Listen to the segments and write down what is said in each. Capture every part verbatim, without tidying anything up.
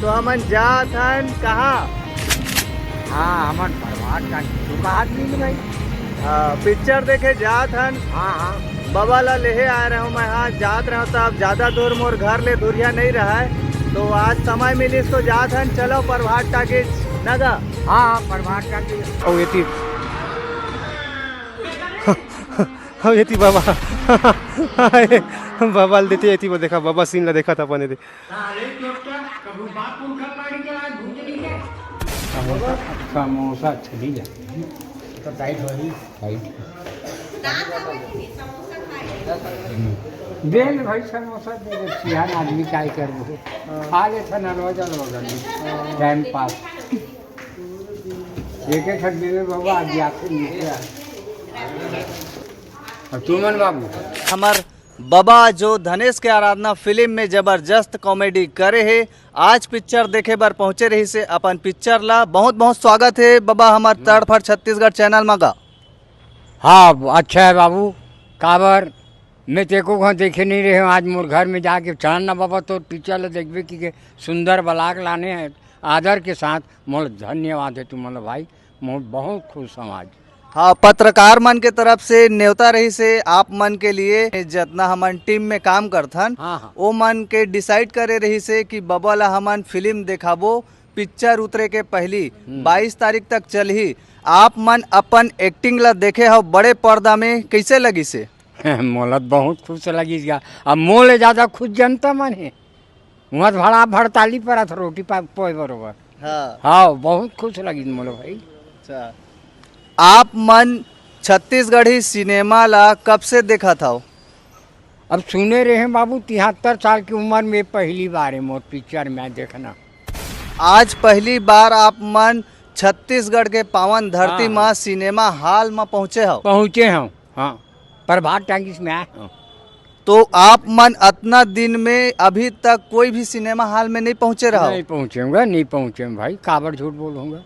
तो हमन जात हन कहाँ? हाँ, हमन प्रभात का दुकान मिल गई। हाँ, पिक्चर देखे जात हन। हाँ, हाँ। बबा ला लेहे आए रहूँ मैं, हाँ, जात रहूँ, तो अब ज्यादा दूर मोर घर ले दुरिहा नहीं रहा है, तो आज समय मिलिस तो जात हन। चलो प्रभात टाकीज नगा। हाँ, हाँ, प्रभात टाकीज। ओ, एती। हाँ, एती बाबा। बाबा ल देते, एती वो देखा, बाबा सीन ला देखा था अपन एती। समोसा, समोसा अच्छा नहीं जाता। तो टाइट हो रही। टाइट। दे ले भाई समोसा, दे ले, सियान आदमी काय करबो। खा ले था ना रोज रोज। Time pass. एक एक खट दे दे बाबा, आज आखिर नीचे आ। और तुमन बाबू। हमर बबा जो धनेश के आराधना फिल्म में जबरदस्त कॉमेडी करे हे, आज पिक्चर देखे बर पहुंचे रहिसे अपन पिक्चर ला। बहुत बहुत स्वागत हे बबा हमर तड़फड़ छत्तीसगढ़ चैनल मा गा। हाँ, अच्छा है बाबू, काबर मैं तेको कहाँ देखे नहीं रहे हूँ। आज मोर घर में जाके चढ़न ना बाबा, तो पिक्चर ला देखबे की के सुंदर बलाक लाने हैं, आदर के साथ मोर धन्यवाद है तुमन ला भाई, मोर बहुत खुश हूँ आज। हाँ, पत्रकार मन के तरफ से न्योता रहिसे आप मन के लिए, जतना हमन टीम में काम करथन, हाँ, हाँ। ओ मन के डिसाइड करे रहिसे कि बबा ला हमन फिल्म देखाबो, पिक्चर उतरे के पहली हम्म। बाईस तारीख तक चलही। आप मन अपन एक्टिंग ला देखे हव बड़े पर्दा में, कैसे लगिसे? मोला तो बहुत खुश लगिस गा। अब मोले ज्यादा खुश जनता मन हे। उहाँ तो भड़ा भड़ताली परत रोटी पा-, पोए बरोबर। हाँ। हाँ, बहुत खुश लगिस मोला भाई। अच्छा, आप मन छत्तीसगढ़ी सिनेमा ला कब से देखत हव? अब सुने रहे बाबू, तिहत्तर साल की उम्र में पहली बार है मोर पिक्चर में देखना। आज पहली बार आप मन छत्तीसगढ़ के पावन धरती हाँ। मा सिनेमा हॉल मा पहुँचे हव। पहुँचे हव, हाँ, प्रभात टाकीज में आए हव। तो आप मन अतना दिन में अभी तक कोई भी सिनेमा हॉल में नहीं पहुँचे रहो? नहीं पहुँचेंगे, नहीं पहुँचेंगे भाई, काबर झूठ बोलूँगा।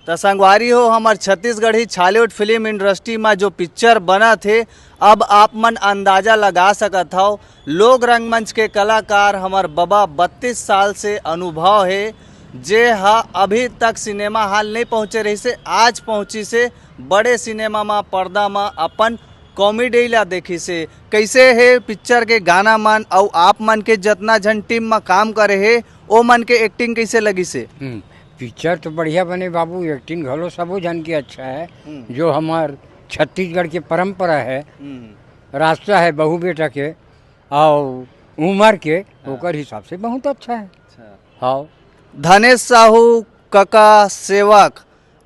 त संगवारी हो, हमर छत्तीसगढ़ी छॉलीवुड फिल्म इंडस्ट्री मा जो पिक्चर बनत हे, अब आप मन अंदाजा लगा सकत हव, लोक रंगमंच के कलाकार हमर बबा बत्तीस साल से अनुभव हे, जे ह अभी तक सिनेमा हॉल नहीं पहुँचे रहिसे, आज पहुँचिसे, बड़े सिनेमा मा पर्दा मा अपन कॉमेडी ला देखिसे। कैसे हे पिक्चर के गाना मन अउ आप मन के जतना झन टीम मा काम करे हे, ओ मन के एक्टिंग कैसे लगिसे? हम्म, पिक्चर तो बढ़िया बने बाबू, एक्टिंग घलो सबो झन के अच्छा है। हम्म। जो हमर छत्तीसगढ़ के परंपरा है, हम्म। रास्ता है बहू बेटा के अउ उमर के, हाँ। ओकर हिसाब से बहुत अच्छा है। अच्छा। हाँ। धनेश साहू, कका, सेवक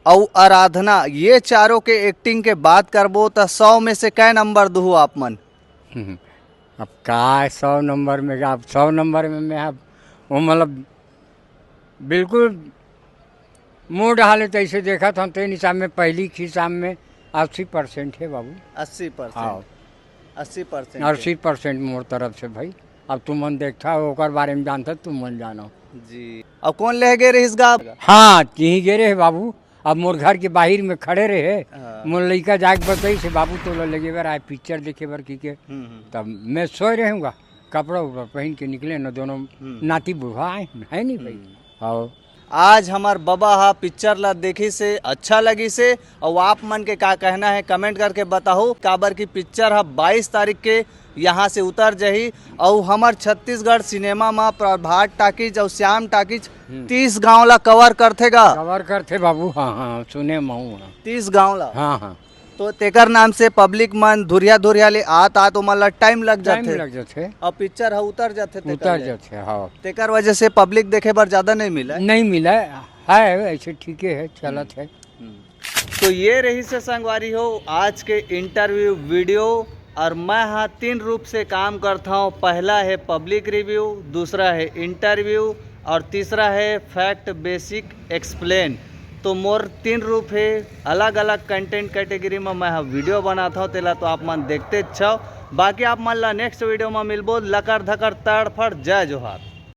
अउ आराधना, ये चारों के एक्टिंग के बात करबो त सौ में से कै नंबर दुहू आप मन? अब का सौ नंबर में, अब सौ नंबर में मैं अब वो मतलब बिल्कुल मुँह डाले तैसे देखत हन, तेन हिसाब में पहली हिसाब में अस्सी परसेंट है बाबू। अस्सी परसेंट? हाँ। अस्सी परसेंट है। अस्सी परसेंट मोर तरफ से भाई। अब तुमन देखता हो, ओकर बारे में जानता, तुमन जानो। जी। अब कौन ले गे रहिस गा? हाँ, तिही गे रहे बाबू। अब मोर घर के बाहिर में खड़े रहे, हाँ। मोर लइका जाके बताइस हे, "बाबू, तोला ले गे बर आए पिक्चर देखे बर," की के। हम्म, हम्म। तब मैं सोए रहूँगा, कपड़ा उपड़ा पहन के निकले न, दोनों हम्म। नाती बुढ़वा आए, है नहीं भाई? हम्म। हाँ। आज हमर बबा हा पिक्चर ला देखिसे, अच्छा लगिसे, अउ आप मन के का कहना है, कमेंट करके बताहू, काबर की पिक्चर हा बाईस तारीख के यहाँ से उतर जही, अउ हमर छत्तीसगढ़ सिनेमा मा प्रभात टाकीज अउ श्याम टाकीज हम्म। तीस गांव ला कवर करथे गा। कवर करथे बाबू, हाँ, हाँ, सुने महूँ, हाँ। तीस गांव ला? हाँ, हाँ। तो तेकर नाम से पब्लिक मन धुरिया धुरिया ले आत आत ओमन ला टाइम लग टाइम जाथे। लग जाथे। अउ पिक्चर ह उतर जाथे तेकर उतर ले। जाथे, हाँ। तेकर वजह से पब्लिक देखे बर ज्यादा नहीं मिले। नहीं मिले, है ऐसे ठीके है, चलत हम्म। है। हम्म। तो ये रहिसे संगवारी हो आज के इंटरव्यू वीडियो। और मैं हा तीन रूप से काम करता हूँ, पहला है पब्लिक रिव्यू, दूसरा है इंटरव्यू और तीसरा है फैक्ट बेसिक एक्सप्लेन। तो मोर तीन रूप है, अलग अलग कंटेंट कैटेगरी में मैं हा वीडियो बनाता हूँ, तेला तो आप मन देखते छव। बाकी आप मन ला नेक्स्ट वीडियो में मिलबो। लकर धकर तड़फड़, जय जोहार।